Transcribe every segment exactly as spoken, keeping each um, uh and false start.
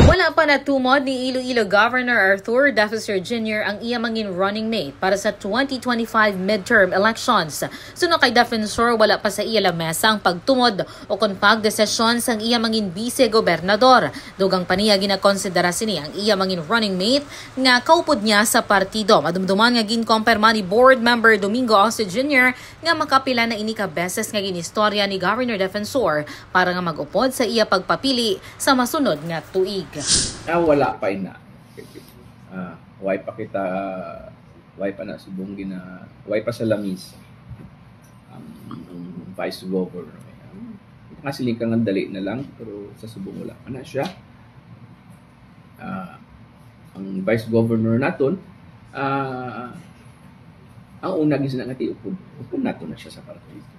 Wala pa natumod ni Iloilo Governor Arthur Defensor Junior ang iya mangin running mate para sa twenty twenty-five midterm elections. Suno kay Defensor, wala pa sa iya lamesa ang pagtumod o kon pagdesisyon sang iya mangin bise-gobernador. Dugang pa niya ginakonsidera sini ang iya mangin running mate nga kaupod niya sa partido. Madumduman nga ginkompirma ni Board Member Domingo Oso Junior nga makapila na ini ka beses nga ginistorya ni Governor Defensor para nga mag-upod sa iya pagpapili sa masunod nga tuig. Ah, wala pa ina. Ah, way pa kita, way pa na subong gina, way pa sa lamis ang, ang vice governor. Nga siling ka nga dali na lang, pero sa subong wala pa na siya. Ah, ang vice governor naton, ah, ang una gid sila nga tiupod, upod nato na siya sa partido.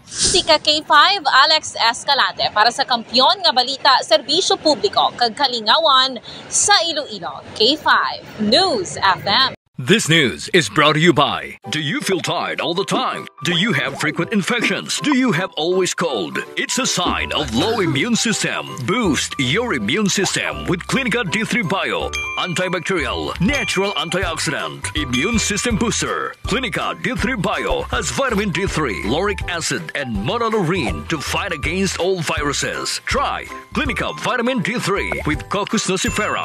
Tika K five, Alex Escalante para sa Kampiyon nga Balita, Serbisyo Publiko kag Kalingawan sa Iloilo. K five News F M. This news is brought to you by. Do you feel tired all the time? Do you have frequent infections? Do you have always cold? It's a sign of low immune system. Boost your immune system with Clinica D three Bio. Antibacterial, natural antioxidant, immune system booster. Clinica D three Bio has vitamin D three, lauric acid, and monolaurin to fight against all viruses. Try Clinica Vitamin D three with Cocos nucifera.